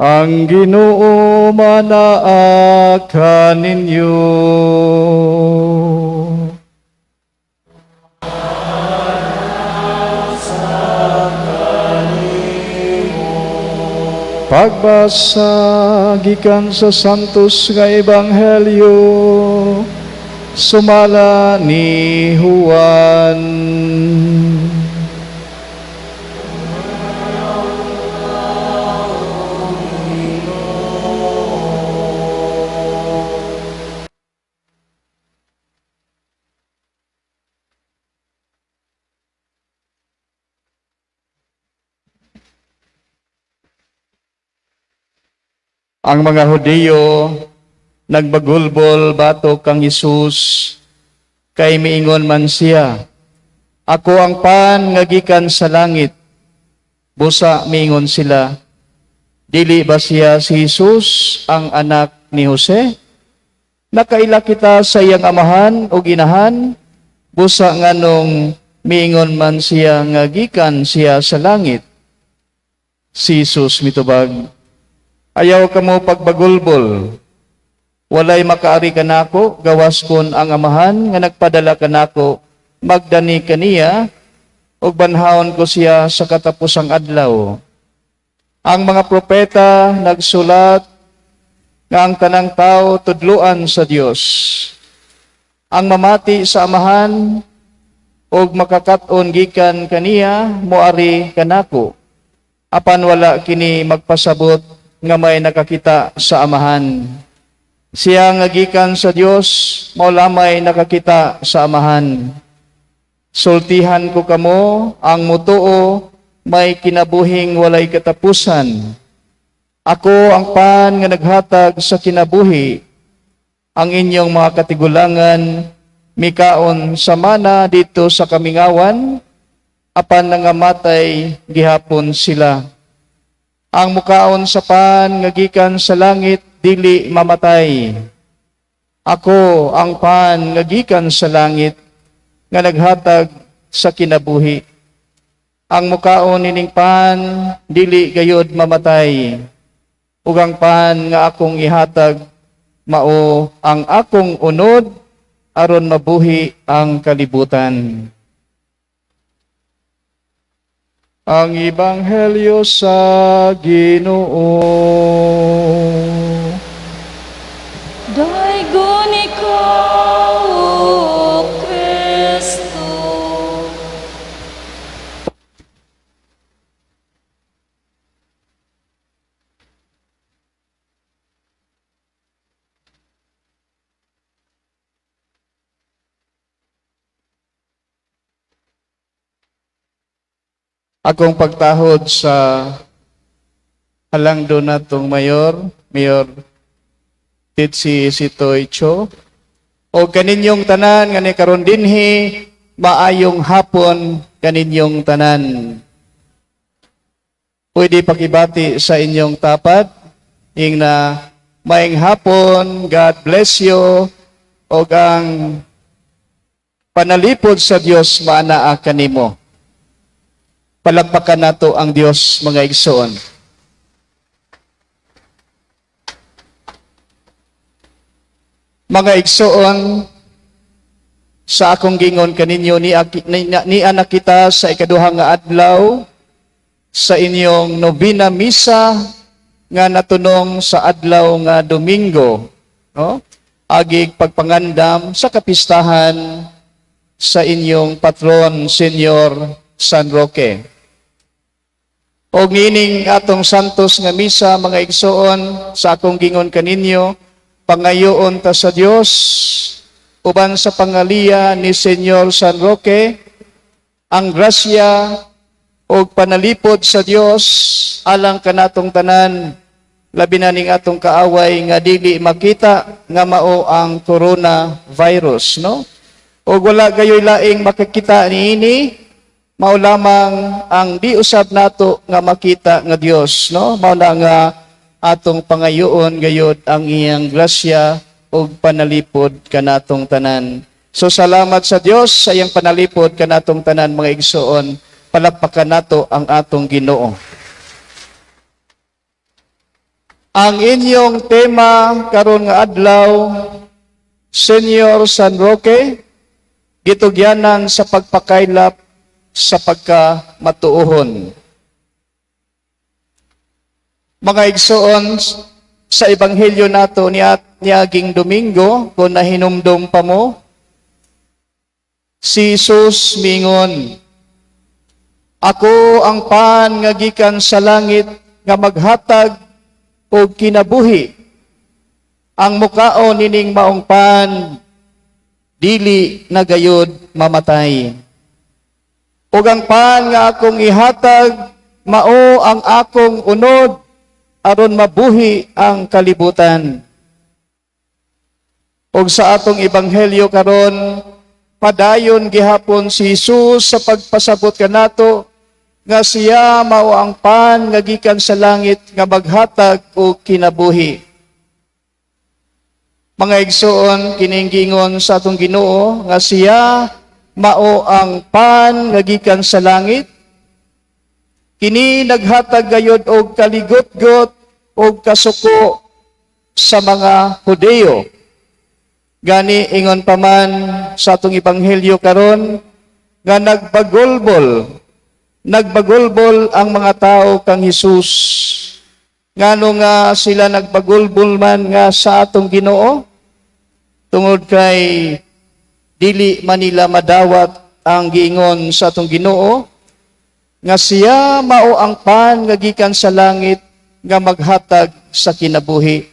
Ang Ginoo manaa kaninyo. Pagbasa gikan sa Santos nga Ebanghelyo sumala ni Juan. Ang mga Hudiyo nagbagulbol batok kang Hesus kay miingon man siya, "Ako ang pan nga gikan sa langit." Busa miingon sila, "Dili ba siya si Jesus ang anak ni Jose? Nakaila kita sa iyang amahan o ginahan, busa nganong miingon man siya nga gikan siya sa langit?" Si Jesus mitubag, "Ayaw kamo pagbagulbol. Walay makaari kanako, gawas kon ang Amahan nga nagpadala kanako magdani kaniya, ug banhawon ko siya sa katapusang adlaw. Ang mga propeta nagsulat nga ang tanang tao tudluan sa Dios. Ang mamati sa Amahan ug makakat-on gikan kaniya moari kanako. Apan wala kini magpasabot nga may nakakita sa Amahan. Siya nga gikan sa Dios mao lamay nakakita sa Amahan. Sultihan ko kamo, ang mutuo may kinabuhing walay katapusan. Ako ang pan nga naghatag sa kinabuhi. Ang inyong mga katigulangan mikaon sa mana dito sa kamingawan, apan nangamatay gihapon sila. Ang mukaon sa pan nga gikan sa langit dili mamatay. Ako ang pan nga gikan sa langit nga naghatag sa kinabuhi. Ang mukaon nining pan dili gayod mamatay. Ug ang pan nga akong ihatag mao ang akong unod aron mabuhi ang kalibutan." Ang Ebanghelyo sa Ginoo. Daygon ikaw, O Kristo. Akong pagtahod sa halangdon natong mayor, Mayor Titsi Sitoy Cho, o kaninyong tanan nga ni karon dinhi, maayong hapon kaninyong tanan. Pwede pakibati sa inyong tapat, ing na maayong hapon, God bless you, o ang panalipod sa Dios maanaa kanimo. Palakpakan nato ang Dios, mga igsoon. Mga igsoon, sa akong gingon kaninyo ni anak kita sa ikaduha nga adlaw sa inyong nobina misa nga natunong sa adlaw nga Domingo, no? Agig pagpangandam sa kapistahan sa inyong patron, Senyor San Roque. Og niining atong santos nga misa, mga igsoon, sa akong gingon kaninyo, pangayoon ta sa Dios uban sa pangaliya ni Senyor San Roque, ang grasya og panalipod sa Dios alang kanatong tanan, labi na ning atong kaaway nga dili makita nga mao ang coronavirus, no? Og wala gayoy laing makakita niini, mao lamang ang di usab nato nga makita nga Dios, no? Mao na nga atong pangayoon gayod ang iyang grasya ug panalipod kanatong tanan. So salamat sa Dios sa iyang panalipod kanatong tanan, mga igsoon. Palakpakan nato ang atong Ginoo. Ang inyong tema karon nga adlaw, Senyor San Roque, gitugyanan sa pagpakaylap sa pagkamatuohon. Mga igsoon, sa ebanghelyo nato niaging Domingo, kung nahinumdum pa mo, si Jesus mingon, "Ako ang pan nga gikan sa langit nga maghatag og kinabuhi. Ang mukaon nining maong pan, dili na gayod mamatay. Ug ang pan nga akong ihatag mao ang akong unod aron mabuhi ang kalibutan." Ug sa atong ebanghelyo karon, padayon gihapon si Jesus sa pagpasabot kanato nga siya mao ang pan nga gikan sa langit nga maghatag og kinabuhi. Mga igsoon, kining giingon sa atong Ginoo nga siya mao ang pan nga gikan sa langit. Kini naghatag gayod og kaligutgot og kasuko sa mga Hudeyo. Gani ingon pa man sa atong ebanghelyo karon nga nagbagulbol ang mga tao kang Hesus. Ngano nga sila nagbagulbol man nga sa atong Ginoo? Tungod kay dili man nila madawat ang giingon sa atong Ginoo nga siya mao ang pan nga gikan sa langit nga maghatag sa kinabuhi.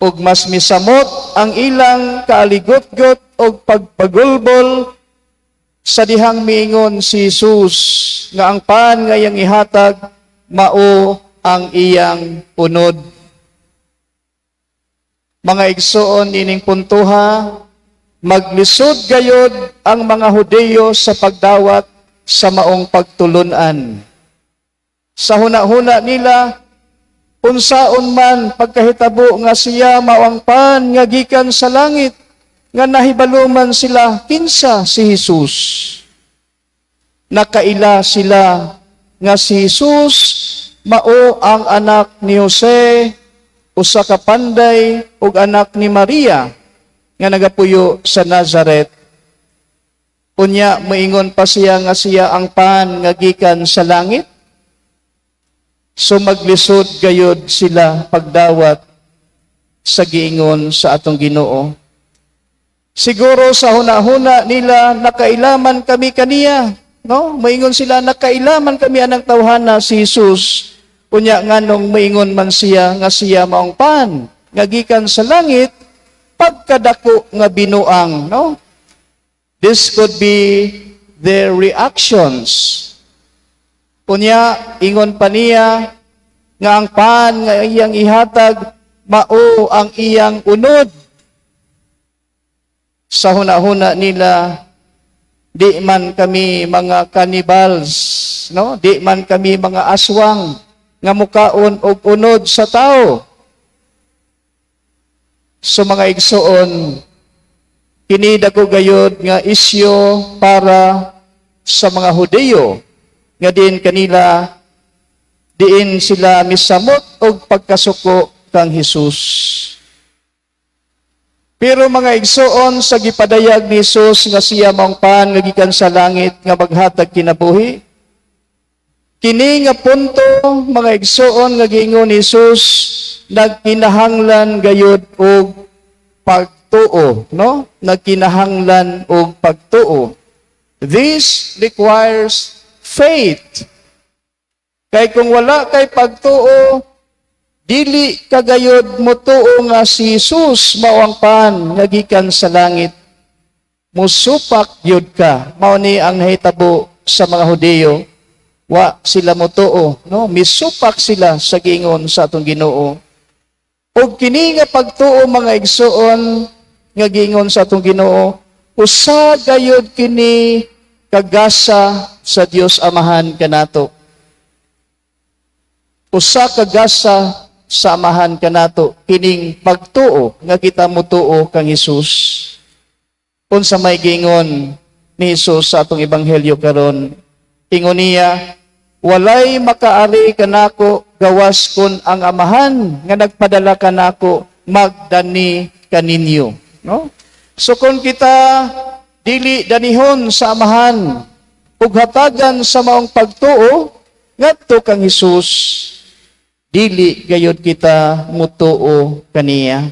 Ug mas misamot ang ilang kaaligotgot og pagpagulbol sa dihang miingon si Jesus nga ang pan nga iyang ihatag mao ang iyang unod. Mga igsoon, ining puntuha, maglisod gayod ang mga Hudeyo sa pagdawat sa maong pagtulunan. Sa huna-huna nila, unsaon man pagkahitabo nga siya mao ang pan nga gikan sa langit, nga nahibalo man sila kinsa si Jesus? Nakaila sila nga si Jesus mao ang anak ni Jose, usa ka panday, ug anak ni Maria nga nagapuyo sa Nazaret. Unya moingon pa siya nga siya ang pan nga gikan sa langit. So maglisod gayod sila pagdawat sa giingon sa atong Ginoo. Siguro sa huna-huna nila, "Nakailaman kami kaniya." No? Maingon sila, "Nakailaman kami anang tawhana si Jesus. Unya nganong maingon man siya nga siya maong pan nga gikan sa langit? Pagkadako nga binuang," no? This could be their reactions. Unya ingon pa niya nga ang pan nga iyang ihatag mao ang iyang unod. Sa huna-huna nila, "Di man kami mga cannibals, no? Di man kami mga aswang nga mukaon og unod sa tao." So mga igsoon, kini dako gayod nga isyu para sa mga Hudeyo nga diin kanila diin sila misamot og pagkasuko kang Hesus. Pero mga igsoon, sa gipadayag ni Jesus nga siya maong pan nga gikan sa langit nga maghatag kinabuhi, kini nga punto, mga igsoon, nga giingon ni Jesus, nagkinahanglan gayod og pagtuo. pagtuo, no? Nagkinahanglan og pagtuo. This requires faith. Kay kung wala kay pagtuo, dili ka gayod motuo nga si Jesus mao ang pan nga gikan sa langit. Musupak gyud ka. Mao ni ang nahitabo sa mga Hudiyo. Wa sila motuo, no? Misupak sila sa giingon sa atong Ginoo. Ug kini nga pagtuo, mga igsuon, nga giingon sa atong Ginoo, usa gayud kini kagasa sa Dios Amahan kanato. Usa ka gasa sa Amahan kanato kining pagtuo nga kita motuo kang Hesus. Unsa may giingon ni Hesus sa atong ebanghelyo karon? Ingon niya, "Walay makaari kanako gawas kun ang Amahan nga nagpadala kanako magdani kaninyo," no? So kung kita dili danihon sa Amahan ug hatagan sa maong pagtuo ngadto kang Hesus, dili gayud kita mutuo kaniya.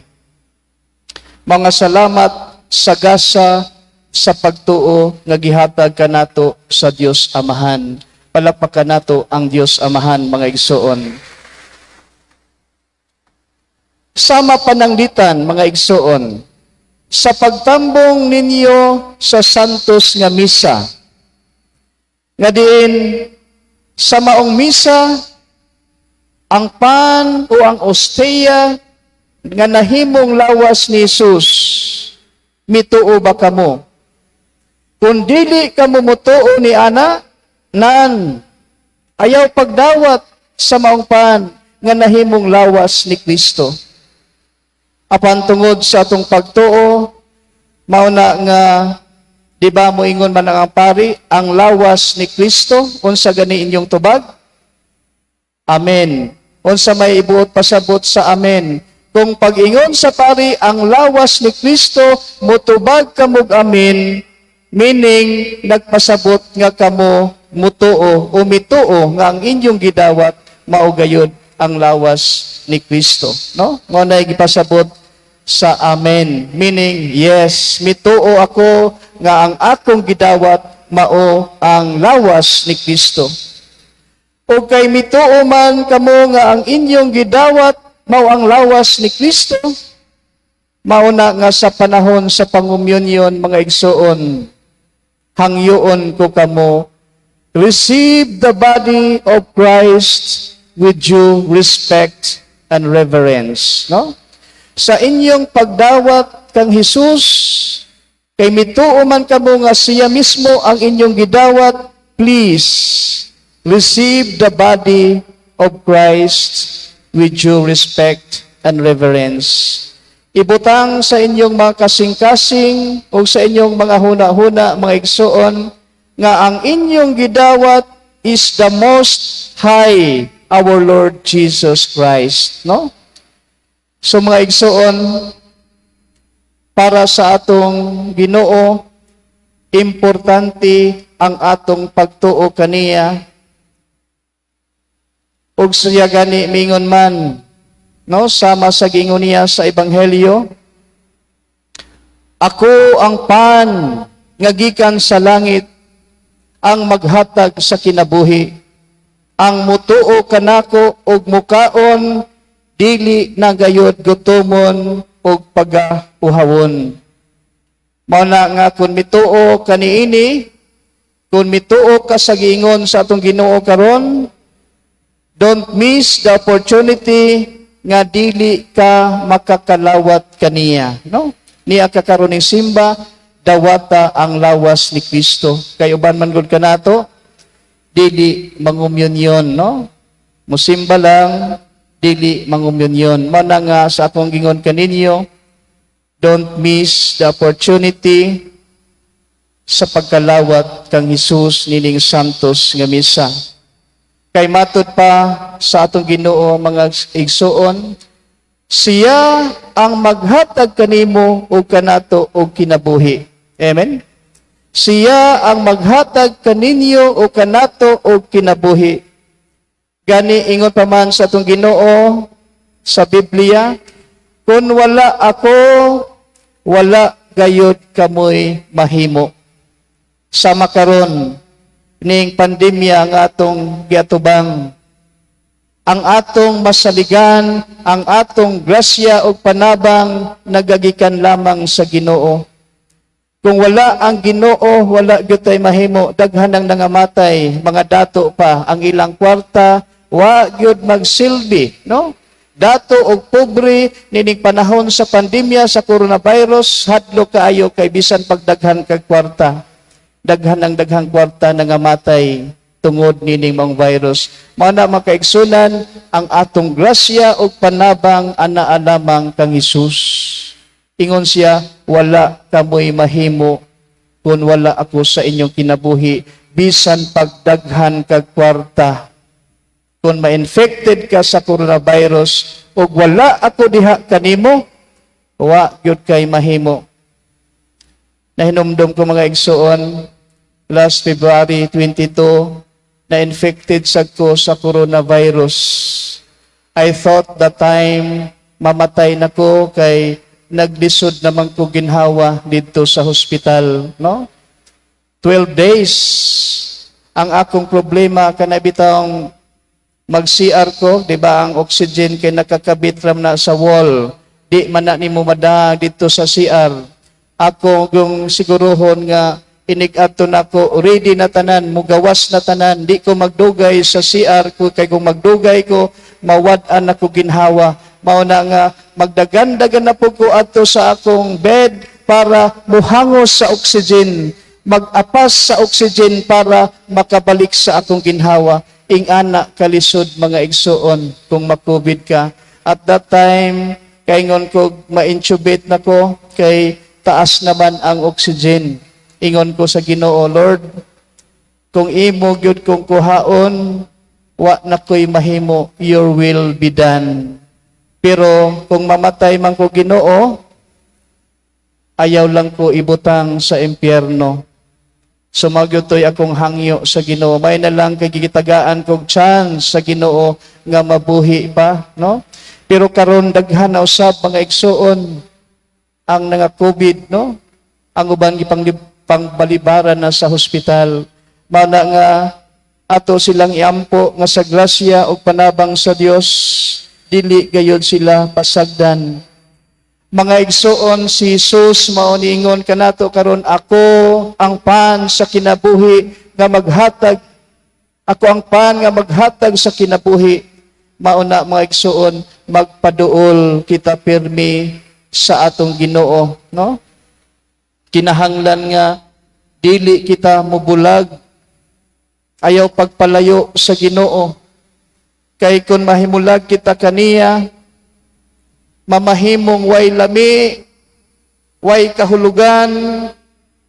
Mga salamat sa gasa sa pagtuo nga gihatag kanato sa Dios Amahan. Palakpakan nato ang Dios Amahan, mga igsoon. Sama pananglitan, mga igsoon, sa pagtambong ninyo sa Santos nga Misa, nga diin sa maong misa, ang pan o ang osteya nga nahimong lawas ni Jesus, mituo ba kamo? Kung dili kamo mutuo ni ana, nan ayaw pagdawat sa maong pan nga nahimong lawas ni Kristo. Apan tungod sa atong pagtuo, mao na nga di ba moingon man ang pari, "Ang lawas ni Kristo," unsa gani inyong tubag? Amen. Unsa may ibuot pasabot sa amen? Kung pag-ingon sa pari, "Ang lawas ni Kristo," mutubag kamog amen, meaning nagpasabot nga kamo mutuo o mituo nga ang inyong gidawat mao gayud ang lawas ni Kristo, no? Mao na gipasabot sa amen, meaning yes, mituo ako nga ang akong gidawat mao ang lawas ni Kristo. O kay mituo man kamo nga ang inyong gidawat mao ang lawas ni Kristo, mao na nga sa panahon sa pangumunyon, mga igsoon, hangyoon ko kamo, receive the body of Christ with due respect and reverence, no? Sa inyong pagdawat kang Jesus, kay mituo man kamo nga siya mismo ang inyong gidawat, please receive the body of Christ with due respect and reverence. Ibutang sa inyong mga kasing-kasing o sa inyong mga huna-huna, mga igsoon, nga ang inyong gidawat is the Most High, our Lord Jesus Christ. No? So mga igsoon, para sa atong Ginoo, importante ang atong pagtuo kaniya. Ug siya gani mingon man, no, sama sa gingon niya sa ebanghelyo, "Ako ang pan nga gikan sa langit ang maghatag sa kinabuhi. Ang mutuo kanako ug mukaon, dili na gayud gutomon ug pagauhawon." Mao na nga kung mituo kaniini, kung mituo ka sa giingon sa atong Ginoo karon, don't miss the opportunity nga dili ka makakalawat kaniya, no? Niya ka karon ning simba, dawata ang lawas ni Kristo. Kay uban man gud kanato, dili mangumyunyon, no? Musimba lang, dili mangumyunyon. Mao na nga sa akong gingon kaninyo, don't miss the opportunity sa pagkalawat kang Hesus nining Santos nga Misa. Kay matud pa sa atong Ginoo, mga igsuon, siya ang maghatag kanimo ug kanato og kinabuhi. Amen. Siya ang maghatag kaninyo o kanato og kinabuhi. Gani ingon pa man sa atong Ginoo sa Biblia, "Kung wala ako, wala gayod kamoy mahimo. Sama karon ning pandemya nga atong giatubang, ang atong masaligan, ang atong grasya ug panabang nagagikan lamang sa Ginoo. Kung wala ang Ginoo, wala gyud tay mahimo. Daghan ang nangamatay, mga dato pa ang ilang kwarta, wa gyud magsilbi, no? Dato og pobre nining panahon sa pandemya sa coronavirus, hadlok kaayo kay bisan pagdaghan kag kwarta. Daghan ang daghang kwarta, nangamatay tungod nining mga virus. Mao na, mga kaigsunan, ang atong grasya ug panabang anaa lamang kang Hesus. Ingon siya, "Wala kamoy mahimo kung wala ako sa inyong kinabuhi, bisan pagdaghan kag kwarta. Kung ma-infected ka sa coronavirus ug wala ako diha kanimo, wa gyud kay mahimo." Nahinumdum ko, mga igsuon, last February 22, na-infected sad ko sa coronavirus. I thought that time mamatay na ko kay naglisod naman ko ginhawa dito sa hospital, no? 12 days ang akong problema, kana bitawng mag-CR ko, di ba ang oxygen kay nakakabit ram na sa wall. Di man na nimo mada dito sa CR. Ako kung siguruhon nga inig-adto nako, ready na tanan, mugawas na tanan, di ko magdugay sa CR ko kay kung magdugay ko, mawad-an ako ginhawa. Mao na nga magdagan-dagan na po ko adto sa akong bed para muhangos sa oxygen, mag-apas sa oxygen para makabalik sa akong ginhawa. Ingana kalisod, mga igsuon, kung ma-COVID ka. At that time, kaingon ko ma-intubate na ko kay taas naman ang oxygen. Ingon ko sa Ginoo, "Lord, kung imo gyud kong kuhaon, wa na ko'y mahimo, your will be done. Pero kung mamatay man ko, Ginoo, ayaw lang ko ibutang sa impyerno." So mao gyud to'y akong hangyo sa Ginoo. May na lang kay gitagaan kog chance sa Ginoo nga mabuhi pa, no? Pero karon daghan na usab, mga igsuon, ang nga COVID, no? Ang uban gipang pangbalibaran na sa hospital. Mao na nga ato silang iampo nga sa grasya ug panabang sa Dios dili gayod sila pasagdan. Mga igsuon, si Jesus mao niingon kanato karon, "Ako ang pan sa kinabuhi nga maghatag. Ako ang pan nga maghatag sa kinabuhi." Mao na, mga igsuon, magpaduol kita pirmi sa atong Ginoo, no? Kinahanglan nga dili kita mobulag, ayaw pagpalayo sa Ginoo. Kay kung mahimulag kita kaniya, mamahimong way lami, way kahulugan,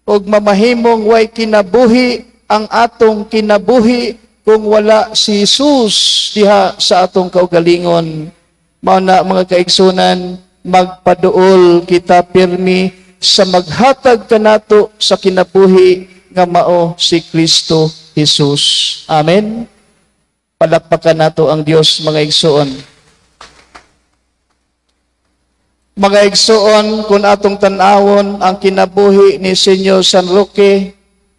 ug mamahimong way kinabuhi ang atong kinabuhi kung wala si Jesus diha sa atong kaugalingon. Mao na, mga kaigsunan, magpaduol kita pirmi sa maghatag kanato sa kinabuhi nga mao si Kristo Jesus. Amen. Palakpakan nato ang Dios, mga igsuon. Mga igsuon, kung atong tan-awon ang kinabuhi ni Senyor San Roque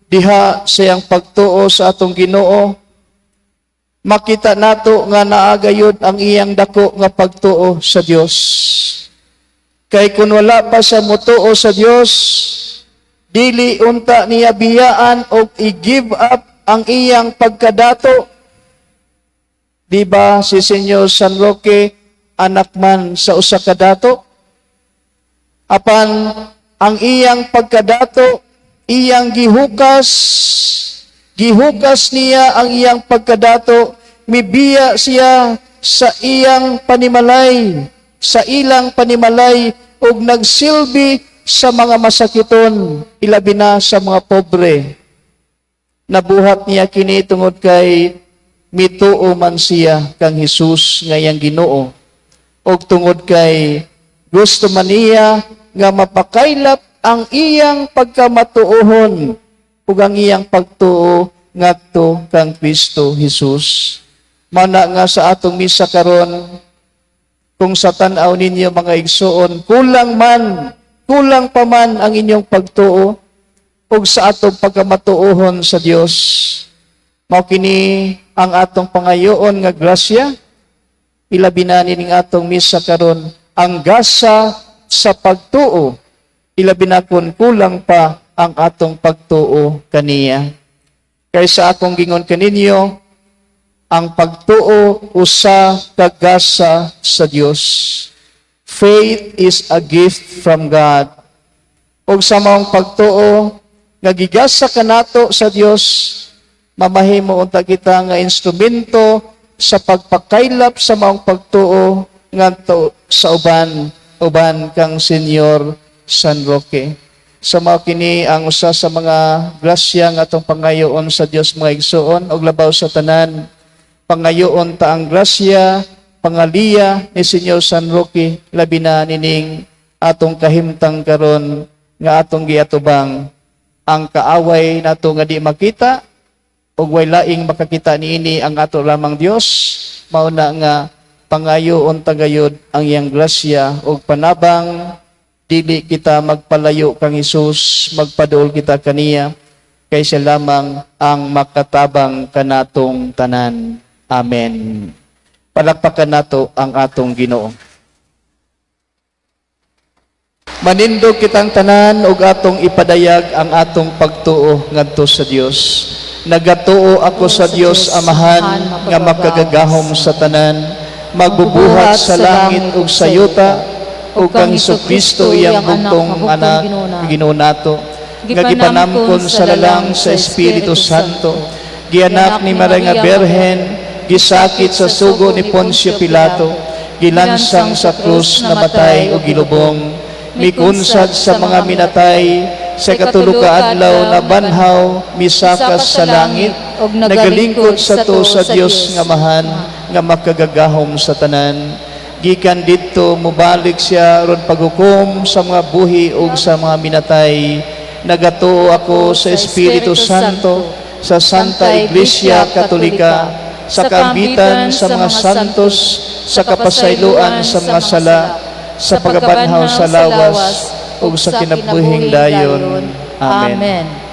diha sa iyang pagtuo sa atong Ginoo, makita nato nga naa gayud ang iyang dako nga pagtuo sa Dios. Kay kung wala pa siya motuo sa Dios, dili unta niya biyaan o i-give up ang iyang pagkadato. Di ba si Senyor San Roque anak man sa usa ka dato? Apan ang iyang pagkadato, iyang gihukas, gihukas niya ang iyang pagkadato, mibiya siya sa iyang panimalay, sa ilang panimalay, ug nagsilbi sa mga masakiton, ilabi na sa mga pobre. Nabuhat niya kini tungod kay mituo man siya kang Hesus nga iyang Ginoo ug tungod kay gusto man niya nga mapakaylap ang iyang pagkamatuohon ug ang iyang pagtuo ngadto kang Kristo Jesus. Mao na nga sa atong misa karon, kung sa tan-aw ninyo, mga igsuon, kulang man Kulang pa man ang inyong pagtuo ug sa atong pagkamatuohon sa Dios. Mao kini ang atong pangayoon nga grasya, ilabi na nining atong misa karon, ang gasa sa pagtuo, ilabi na kung kulang pa ang atong pagtuo kaniya. Kay sa akong gingon kaninyo, ang pagtuo usa ka gasa sa Dios. Faith is a gift from God. Ug sa maong pagtuo nga gigasa kanato sa Dios, mamahimo unta kita nga instrumento sa pagpakaylap sa maong pagtuo ngadto sa uban, uban kang Senyor San Roque. Sa mao kini ang usa sa mga grasya nga atong pangayoon sa Dios, mga igsoon, ug labaw sa tanan, pangayoon ta ang grasya, pangaliya ni Senyor San Roque, labi na nining atong kahimtang karon nga atong giatubang ang kaaway nato nga di makita ug way laing makakita niini, ang ato lamang Dios. Mao na nga pangayoon ta gayud ang iyang grasya ug panabang, dili kita magpalayo kang Hesus, magpaduol kita kaniya kay siya lamang ang makatabang kanatong tanan. Amen. Palakpakan nato ang atong Ginoo. Manindog kitang tanan ug atong ipadayag ang atong pagtuo ngadto sa Dios. Nagatuo ako sa Dios Amahan nga makagagahom sa tanan, magbubuhat sa langit ug sa yuta, ug kang Kristo, iyang bugtong anak, Ginoo nato, nga gipanamkon sa lalang sa Espiritu Santo, gianak ni Maria nga Birhen, gisakit sa sugo ni Poncio Pilato, gilansang sa krus, namatay ug gilubong, mikunsad sa mga minatay, sa ikatulo ka adlaw nabanhaw, misakas sa langit, nagalingkod sa tuo sa Dios nga Amahan nga makagagahom sa tanan. Gikan didto mobalik siya aron paghukom sa mga buhi ug sa mga minatay. Nagatuo ako sa Espiritu Santo, sa Santa Iglesia Katolika, sa kaambitan sa mga santos, sa kapasayloan sa mga sala, sa pagkabanhaw sa lawas ug sa kinabuhing dayon. Amen. Amen.